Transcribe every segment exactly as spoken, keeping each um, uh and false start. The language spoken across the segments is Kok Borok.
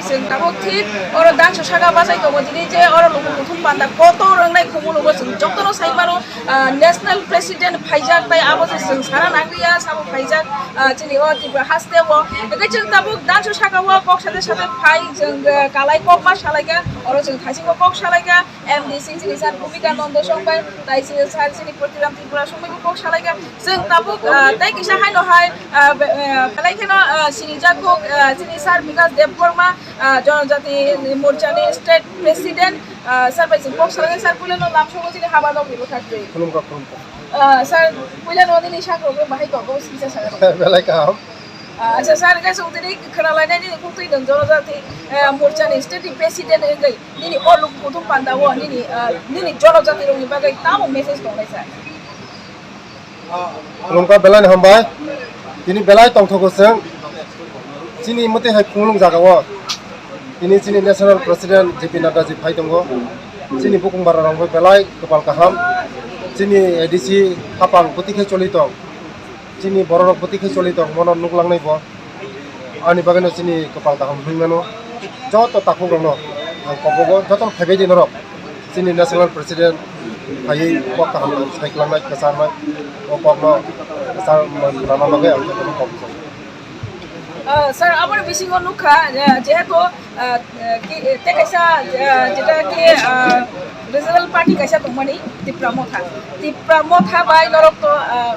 Chwng tabuk thik oro dangso saka bachai tongo, tini je oro luku kuthum panda kotor wngnai khumulugo chwng jotono sai mano, ah, national president phaijak tai abo se chwng sana nangliya sabo phaijak, ah, chini o Tripura haste o. Hwnkhe chwng tabuk dangso saka o kok sade sade phai chwng, ah, kalai kok ma salaikha, oro chwng thaisingo kok salaikha. M D C chini sir Bhumika Nanda song bai, tai chini sir chini Purtiram Tripura song bai bo kok salaikha. Chwng tabuk, ah, tei kisa haino hai, ah, be-, ah, belai kheno, ah, sinijak kok, ah, chini sir Bikas Debbarma, ah, Jonojati Morcha ni state president, ah, sir bai chwng kok salaikha. Sir, puila no lamsogo chini haba nog ni bwkhak twi. Khulumkha, khulumkha. Ah, sir, puila no nini sak rok bahai tongo, sisa sakha rok. Belai kaham. Ah, acha sir, hwnkhe chwng tini khwnalainai nini khuktwi nwng Jonojati, eh, Morcha ni state president wngwi nini o luku kuthum panda o nini, ah, nini Jonojati rokni bagwi tamo message tongnai sir? Khulumkha, belai ni hambai. Tini belai tongthogo chwng. Chini mwtwi hai khumulwng jaga o tini chini national president J P Nadda ji phai tongo. Chini bukung bara rok belai kwpal kaham. Chini A D C hapang bwtwi khe choli tong. Chini borok rok bwtwi khe choli tong, mono nuklangnai bo. Ani bagwino chini kwpal kaham hwnwi mano. Joto takhukrokno ang kobogo, jotono phaibai di norok. Chini national president phaiwi kok kaham sai kwlangnai, kwcharnai. O kokno kwchar manna bagwi ang jotono kok. Ah, sir, aboni bisingo nukha, eh, jehetu, ah, eh, ki, eh, tei kaisa, eh, jeta ki, ah, regional party kaisa tongmani Tipra Motha. Tipra Motha bai norok to, ah,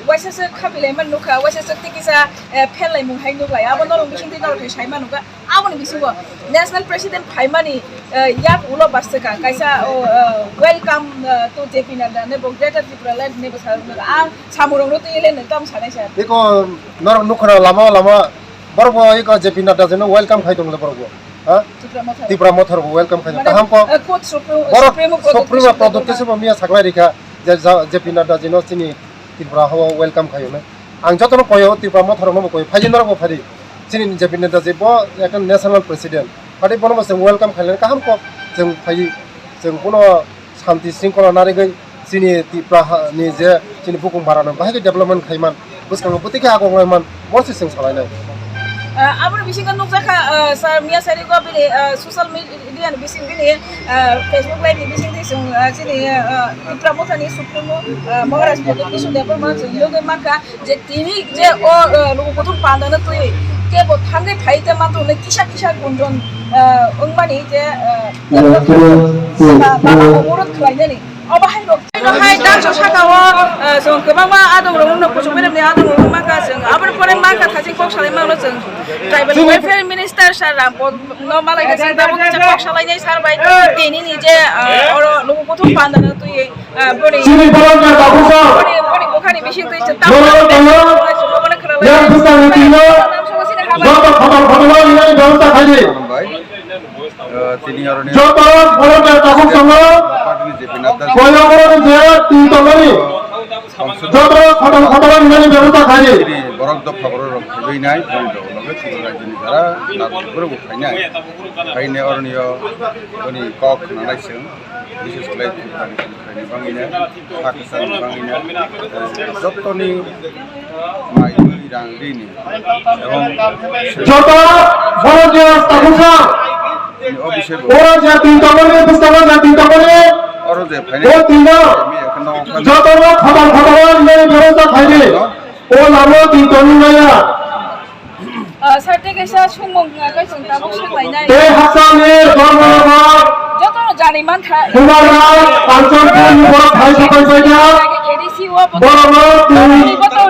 waisa se khabilai man nukha, waisa se tei kisa, eh, pherlaimung hai nuklai. Abo norok bisingtwi norok sai man nukha. Aboni bisingo national president phaimani, eh, yak ulo barsika kaisa, oh, eh, welcome, eh, to J P Nadda nebo Greater Tipraland nebo sa ang samurokno twi le nwng tamo sanai sir. Eko norok nukhora lama lama borok bo eko J P Nadda jeno welcome khai tonglo borok bo. Ha? Tipra Motha. Tipra Motha rok welcome khai tong. Mane, kaham ko. Eh, quote Supreme, borok Supremo quote Supremo Supremo product se bo miya saklai rikha je ja-, J P Nadda jeno chini Tripura hao welcome khai ne. Ang jotono koyo, Tipra Motha rokno bo koyo, phaidi norok bo phaidi. Chini J P Nadda je bo ekta national president. Phaidi bono bo chwng welcome khailai kaham kok chwng phaidi. Chwng bono santi sringkhola narigwi chini Tipra ha ni je chini bukung bara no bahai khe development khaiman, bwskango bwtwi khe agonglaiman, bo se chwng salainai. Ah, aboni bisingo nukjakha, ah, sir Miyasari go bini, ah, social media ni bising bini, ah, Facebook live ni bising twi chwng, ah, chini, ah, Tipra Motha ni Supremo, ah, Maharaj Pradyot Kishore Debbarma chwng nugwi mankha je tini je o, ah, luku kuthum panda no twi kebo thangwi phai te manthok kisa kisa gunjon, ah, wngmani je, ah, lama oborod khlainani. Obo hai rok. Ino hai dangso saka o, ah, chwng kwbangma adong rok wngno kuchuk beremni adong rok wngma kha chwng. Aboni pore ma kha thaching kok salai ma ulo chwng Tribal Welfare Minister sir Ram Pal no malai kha chwng tabuk kisa kok salainai sir bai tini ni je, ah, oro luku kuthum panda no twi, ah, boni, chini borok ni tabuk sa. Boni, boni bukhani bising twi chwng tabuk. Borok tangma. Yang bwskango tino. Joto khotor khotor o rinani bebosta khaidi. Khulumbai. Eh, tini aroni joto borok ni tabuk tongo. Party ni J P Nadda. Koyok borok ni je twi tongmani. Joto khotor khotor o rinani bebosta khaidi. Tini borok dopha borok rok khaibai nai, borok rok loge Tripura rajyoni jara, nagorok borok bo khainai. Khaine aroni o boni kok khwnanai chwng. Bises khlai Tripura ni bangwino, Pakistan ni bangwino, eh, jotoni mai mui rang rini. Ebong joto borok je tabukha. O bisebo. Oro je tin tongmani, bwskango je tin tongmani. Oro je phainai. O tino. Jotono khotor khotor o nini bebostha khaidi. O lama tin tongmani maya. Ah, sir, tei kaisa sumung, ah, kaisa tabuk swnglainai. Tei hakchangni dormo rok. Jotono jani mankha. Kumarraj, Kanchanpur ni borok phai sapai paikha. A D C o bo. Borok no twi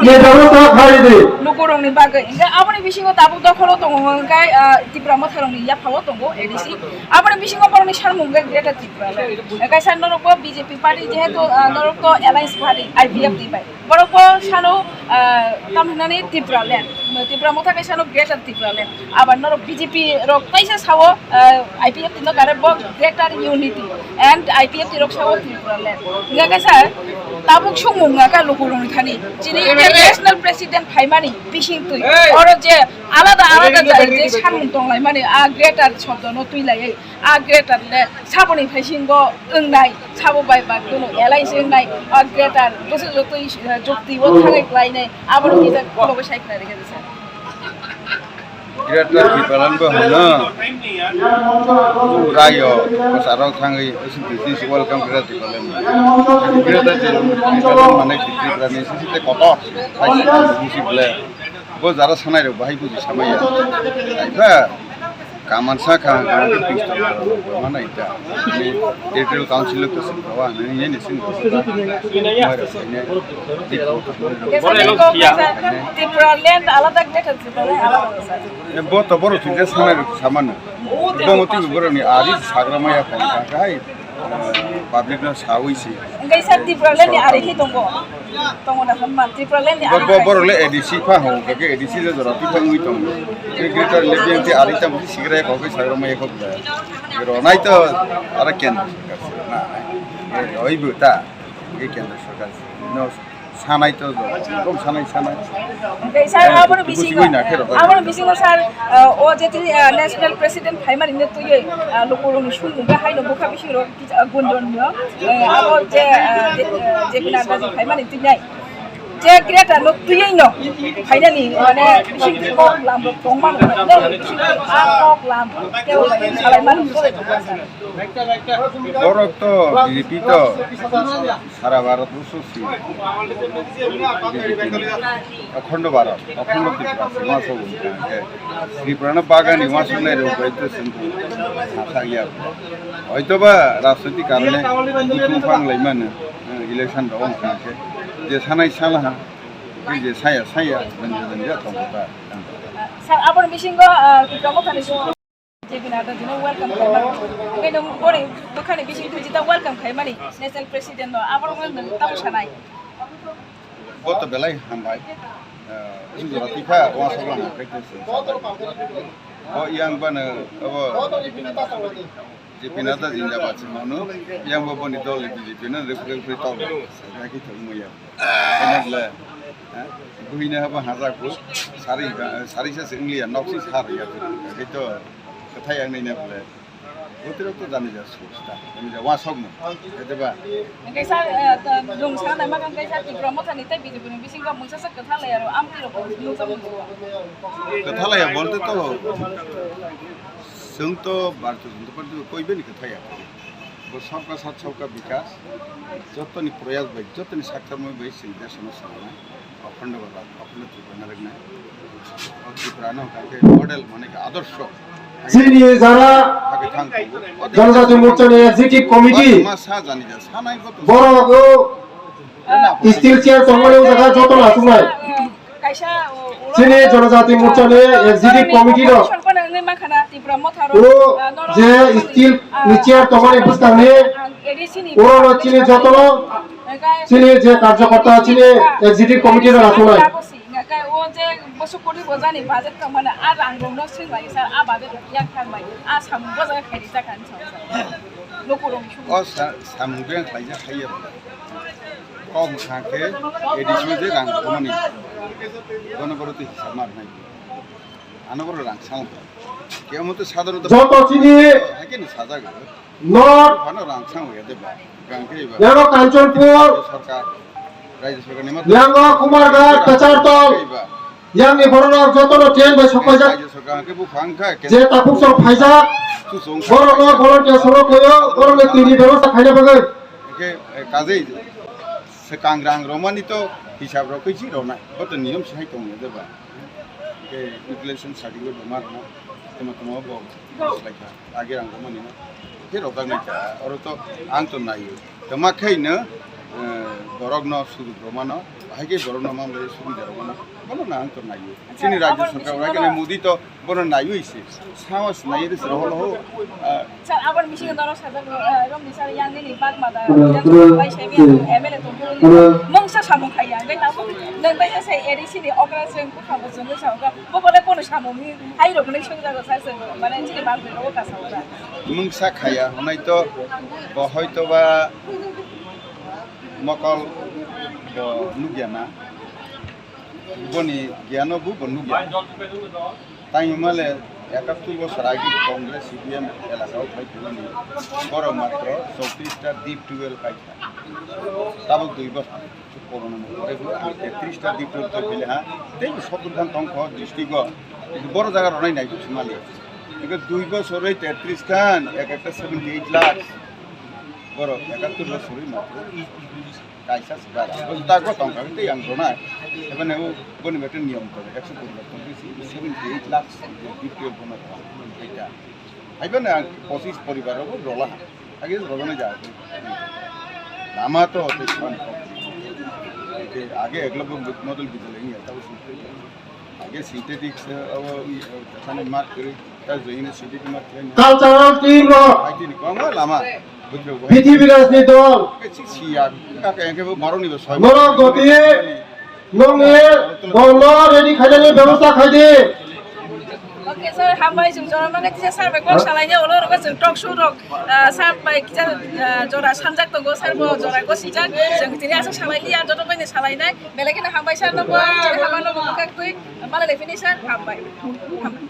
ni bebostha khai di. Lukurokni bagwi. Hingke aboni bisingo tabuk dokholo tongo hingke, ah, Tipra Motharokni yaphao tongo A D C. Aboni bisingo borokni samung hingke Greater Tipraland. Kaisa norok bo B J P party jehetu, ah, norok to alliance party I P F T bai. Borok bo sano, ah, tam hinani Tipraland. Tipra Motha khe sano Greater Tipraland. Abar norok B J P rok kaisa sao, ah, I P F T no kare bo Greater Unity and I P F T rok sao Tipraland. Hingke kaisa tabuk songmung wngkha lukurokni thani. Chini international president phaimani bising twi. Oro je alada alada jai je samung tonglaimani a Greater shobdo no twi laiwi. A greater le saboni phaisingo wngnai, sabo bai ba kuno alliance wngnai, a greater bwswk jotoi, eh, jukti o thangwi klainai, abono kisa khulogwi sai khna rikha sir. Greater Tipraland bo hwno. Rayo, bwsarok thangwi, this is welcome Greater Tipraland. Greater Tipraland mane Tipraland ni sisi te kotor. Hai sisi ble. Bo jara sanai rok bahai buji samaya. Aiba kaman sa kha, kha, pistol rok mana ita. Ni Territorial Council lo kusum kawa, ni, ni, ni, sin. Tipraland alada Greater Tipraland alada. E, bo to borok twi je sanai rok samano. Bo mo twi borok ni ari sagra maya kon ka kai, eh, public no sawi si. Engkai sir Tipraland ni ari khi tongo. Tongo na hwnma Tipraland ni bo, ari bo, khai. Borok le A D C pha ho ka ke A D C le jora twi thang wi tong. E greater le biang ti ari ta mo sigra ko ke sagra maya ko. Ro nai to ara ken. Na. E oi bu ta. Ke ken sarkar. No. Sanai to, ekdom sanai, sanai. Oke, sir, eh, aboni buji bisingo, goi na khe rok. Aboni bisingo, sir, eh, o je tini, eh, national president phaimani no twiwi, eh, lukurokni sumung khe haino bwkha bisingo kisa, eh, gunjon no, eh, abo je, eh, je, eh, J P Nadda ji phaimani twiwi. Je greater no twiwi no phainani, mane, bising kok lam rok tongmani, bising kok lam, tei salai mani, sir. Borok to B J P to. Sara Bharat Borsho si. Akhando Bharat, Akhando Tripura si, ma sobo wngkha hwnkhe Tripura no bagani ma songnai rok bai to chwng kha ya. Hoito ba rajniti karone buthung phang lai mano, eh, election rok wngkha hwnkhe je sanai sala ha, je saya saya, banja banja tongo ta. Sir, aboni bisingo, ah, Tipra Mothani sukru J P Nadda jino welcome khaimani. Hwnkhe nwng boni bwkhani bisingtwi jita welcome khaimani national president no, aborokno nwng tamo sanai? Bo to belai hambai. Eh, wng jora tipha uansuk lang khe twi se. Bo yang bano abo J P Nadda jindabad se mano. Yang bo boni dol ni B J P no represent khe tong. Naki thong muya. Enakle, eh, buhina haba hajak bo. Sari, sari sa se wngya, nok si sar ya. Kito. Kwthai ang nini bole. Botiro to jani ja susta. Jani ja wasok no. Ete ba. Hwnkhe sir, eh, to, nwng sanai ma hwnkhe sir Tipra Mothani tei B J P ni bisingo mungsa sak kwtha lai aro amtwi rok nukjak nukjak. Kwtha lai bolte to. Chwng to Bharatiya Janata Party koi bini kwtha ya. Bo sabka sath sabka bikas. Jotoni proyas bai, jotoni sakthar moi bai chwng desh no sanai. Akhando baba, akhando Tripura narwknai. O Tripura no hwnkha khe model, mane khe adorsho. Chini jara Hake thang. Janajati Morcha ni Executive Committee. Ma sa jani ja, sanai bo to. Borok o steel chair tongmani o jaga joto no achuknai. Chini Janajati Morcha ni Executive Committee no. O je steel ni chair tongmani bwskang ni. Oro no chini joto no. Chini je karjokorta, chini Executive Committee rok achuknai. Hingkhe o je bwswk koti bojani budget tongmani, a rang rok no swng lai sir, a budget yak thang bai, a samung boja khairi jak ani song song. Lukurok ni sumung. O sa-, samung beng khlaijak khaiya. Kok mwkhang khe A D C je rang rwmani. Bono boro twi hisab ma rwnai. Ano boro rang sang. Kemo to sadharo to. Joto chini. Hakhe ni sajak. North, Phano rang sang ya de ba. Gang khe ba. Yago Kanchanpur, Sorkar, Rajya Sorkar ni ma. Yango Kumarghat, Kachartong, Khe ba. Yang ni borok rok joto no train bai sok paijak. Rajya Sorkar khe buphang kha, khe. Je takhuk sok phaijak, Susung kha. Borok no volunteer sorok koyo, borok no twi ni bebosta khaina bagwi. Khe, eh, kajei, swkang rang romani to hisab rok khe ji ronai. Bo to niyom se hai tong ya de ba. Khe utilization certificate bo ma rwna. Tamo tamo bo. Age rang romani no. Khe rojak nai kha. Oro to ang to naio. Tama khaino, eh, borok no sudu romano. Bahai khe borok no mamlai subida romano. Bono na ang to naio. Chini Rajya Sorkar bahai khe Modi to bono naio ise. Sahos naio de sero holo ho. Ah. Sir, aboni bisingo norok sajak, eh, romni sir yang nini bagma da, yang bai sai bi M L A to mungsa samung khaiya. Ngai tamo nang bai sai A D C ni okra seng ko khabo jongoi sa okra. Bo bole kono samung ni hai rok ni sung jago sa seng. Mane chini bang rok ka sa okra. Mungsa khaiya, honai to bo hoito ba mokol bo nugya na. Boni giano bu bo nugya. Tangwi male ekattur bosor agi Congress C P M elaka o phai philoni borok matro chowtris ta deep tubewell paikha. Tabuk dui bosor corona ni pore bu ang tetris ta deep tubewell paikha. Tei sottur khan tongkho district o. Kintu boro jaga ronai nai tuk simali. Eke dui bosor oi tetris khan, ek ekta seventy eight lakh. Boro ekattor bosor oi matro. Kaisa sibara. Bos ta go tong kha tei ang ronai. Ebe ne u boni bete niyom to. Ekso poribar tong khe seventy eight lakh B P L bono. Eta. Haiba ne ang pochis poribar rogo rola. Age rola ne ja. Lama to tei sibani. Eke age eklo model bidal ini ya. Age synthetic se abo thani mark kri ta joine synthetic mark kri. Cultural team rok. Ai tini kong lama. Butro bo. P T V rajni dol. Ke sik siya. Ka ke ke baro ni bo soi. Borok goti nonge bolno ready khainani bebosta khaidi. Okay, sir, hambai, chwng jora mangkha tisa sir bai kok salaini ulo rogo chwng talk show rok, ah, sir bai kisa, ah, jora sanjak tongo, sir bo jora ko sijak, chwng tini aswk salaini ya, joto bai ni salainai. Belai kheno hambai sir no bo, chini hambai no bo bwkha twi malai le phini sir hambai. Hambai.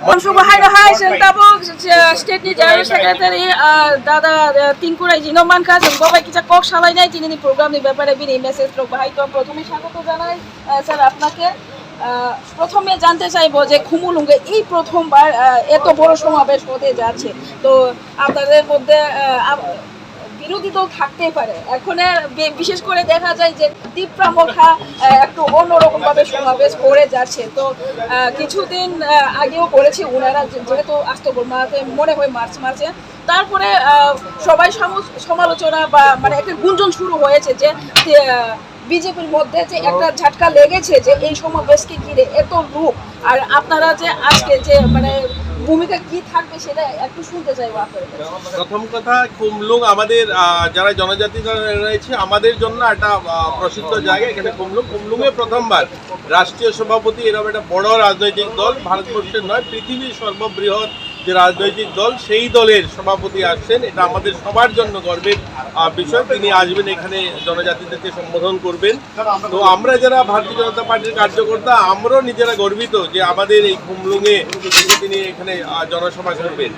Bonsugo hai no hai chwng tabuk, uh, state ni general secretary, uh, dada, uh, Tinku Raiji no mankha, chwng bo bai kisa kok salainai tini ni program ni bepare bini message rok bahai to prothome স্বাগত জানাই, uh, sir apnake. Uh, প্রথমে জানতে চাইবো যে খুমুলুঙ্গে এই প্রথমবার, uh, এত বড় সমাবেশ হতে যাচ্ছে, তো আপনাদের মধ্যে, আহ, আপ-, বিরোধী দল থাকতেই পারে। এখন, আহ, বে-, বিশেষ করে দেখা যায় যে তিপ্রা মথা, আহ, একটু অন্যরকম ভাবে সমাবেশ করে যাচ্ছে। তো, আহ, কিছুদিন, আহ, আগেও করেছি ওনারা, যে-, যেহেতু আস্ত বর্মাতে মনে হয় মার্চ মাসে, তারপরে, আহ, সবাই সম-, সমালোচনা বা মানে একটা গুঞ্জন শুরু হয়েছে যে, আহ, বিজেপির মধ্যে যে একটা ঝাটকা লেগেছে যে এই সমাবেশকে ঘিরে এত লোক, আর আপনারা যে আজকে যে মানে ভূমিকা কি থাকবে সেটা একটু শুনতে চাইবো আপনাদের কাছে। প্রথম কথা, খুমলুং আমাদের, আহ, যারা জনজাতি যারা রয়েছে, আমাদের জন্য একটা, আহ, প্রসিদ্ধ জায়গা। এখানে খুমলুং, খুমলুঙে প্রথমবার রাষ্ট্রীয় সভাপতি, এরকম একটা বড় রাজনৈতিক দল, ভারতবর্ষের নয়, পৃথিবীর সর্ববৃহৎ যে রাজনৈতিক দল, সেই দলের সভাপতি আসছেন। এটা আমাদের সবার জন্য গর্বের, আহ, বিষয়। তিনি আসবেন এখানে জনজাতিদেরকে সম্বোধন করবেন। তো আমরা যারা ভারতীয় জনতা পার্টির কার্যকর্তা, আমরাও নিজেরা গর্বিত যে আমাদের এই খুমলুঙে তিনি এখানে, আহ, জনসভা করবেন।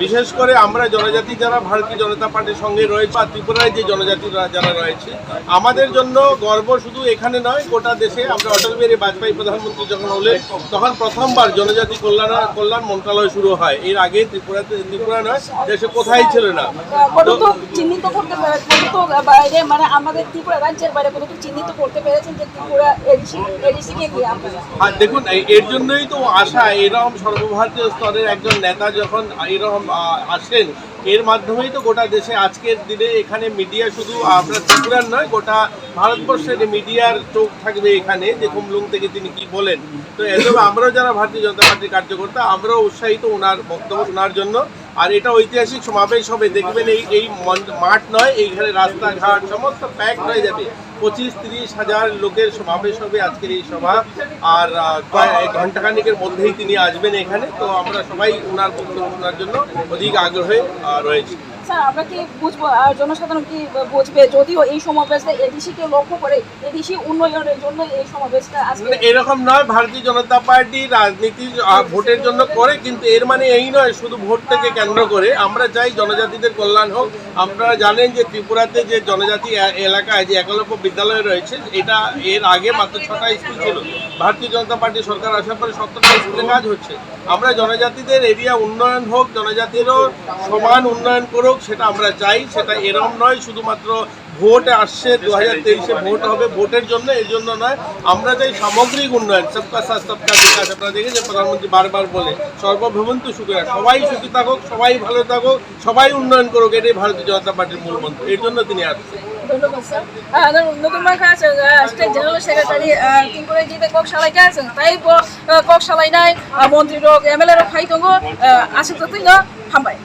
বিশেষ করে আমরা জনজাতি যারা ভারতীয় জনতা পার্টির সঙ্গে রয়েছে বা ত্রিপুরায় যে জনজাতিরা যারা রয়েছে, আমাদের জন্য গর্ব শুধু এখানে নয়, গোটা দেশে। আমরা অটল বিহারী বাজপেয়ী প্রধানমন্ত্রী যখন হলেন, তখন প্রথমবার জনজাতি কল্যাণ, কল্যাণ মন্ত্রণালয় শুরু হয়। এর আগে ত্রিপুরাতে, ত্রিপুরা নয়, দেশে কোথায় ছিল না। কত তো চিহ্নিত করতে পারে, কত তো বাইরে, মানে আমাদের ত্রিপুরা রাজ্যের বাইরে কত তো চিহ্নিত করতে পেরেছেন যে ত্রিপুরা এডিসি, এডিসি কে নিয়ে আপনারা? হ্যাঁ, দেখুন, এই, এর জন্যই তো আশা, এরকম সর্বভারতীয় স্তরের একজন নেতা যখন এরকম, আহ, আসেন, এর মাধ্যমেই তো গোটা দেশে আজকের দিনে এখানে মিডিয়া শুধু আমরা ত্রিপুরার নয়, গোটা ভারতবর্ষের মিডিয়ার চোখ থাকবে এখানে যে খুমলুং থেকে তিনি কি বলেন। তো এজন্য আমরাও যারা ভারতীয় জনতা পার্টির কার্যকর্তা, আমরাও উৎসাহিত ওনার বক্তব্য শোনার জন্য। আর এটা ঐতিহাসিক সমাবেশ হবে, দেখবেন এই, এই মন-, মাঠ নয়, এইখানে রাস্তাঘাট সমস্ত প্যাক হয়ে যাবে। পঁচিশ তিরিশ হাজার লোকের সমাবেশ হবে আজকের এই সভা। আর, আহ, কয়েক, এক ঘন্টাখানিকের মধ্যেই তিনি আসবেন এখানে। তো আমরা সবাই ওনার বক্তব্য শোনার জন্য অধিক আগ্রহে, আহ, রয়েছি। স্যার, আমরা কি বুঝবো, আর জনসাধারণ কি বুঝবে, যদিও এই সমাবেশটা এডিসি কে লক্ষ্য করে, এডিসি উন্নয়নের জন্য এই সমাবেশটা আজকে? মানে, এরকম নয়, ভারতীয় জনতা পার্টি রাজনীতি, আহ, ভোটের জন্য করে, কিন্তু এর মানে এই নয় শুধু ভোটটাকে কেন্দ্র করে। আমরা চাই জনজাতিদের কল্যাণ হোক। আপনারা জানেন যে ত্রিপুরাতে যে জনজাতি এ-, এলাকায় যে একলব্য বিদ্যালয় রয়েছে, এটা এর আগে মাত্র ছটা স্কুল ছিল। ভারতীয় জনতা পার্টি সরকার আসার পরে সত্তরটা স্কুলে কাজ হচ্ছে। আমরা জনজাতিদের এরিয়া উন্নয়ন হোক, জনজাতিরও সমান উন্নয়ন করুক, সেটা আমরা চাই। সেটা এরম নয় শুধুমাত্র ভোট আসছে, দু হাজার তেইশে ভোট হবে, ভোটের জন্য, এর জন্য নয়। আমরা চাই সামগ্রিক উন্নয়ন, সবকা সাথ সবকা বিকাশ। আপনারা দেখেছেন প্রধানমন্ত্রী বারবার বলে, "সর্বভবন্তু সুখিনঃ", সবাই সুখী থাকুক, সবাই ভালো থাকুক, সবাই উন্নয়ন করুক, এটাই ভারতীয় জনতা পার্টির মূল মন্ত্র। এর জন্য তিনি আসছেন। ধন্যবাদ স্যার। আহ, নতুন মাখা আছে, আহ, স্টেট জেনারেল সেক্রেটারি, আহ, তিনপুরে জিতে কক সালাই গেছে, তাই ব-, আহ, কক সালাই নাই, আহ, মন্ত্রী রোগ, এমএলএ রোগ খাই দঙ্গো, আহ, আসুক তো তুই না, হামবাই।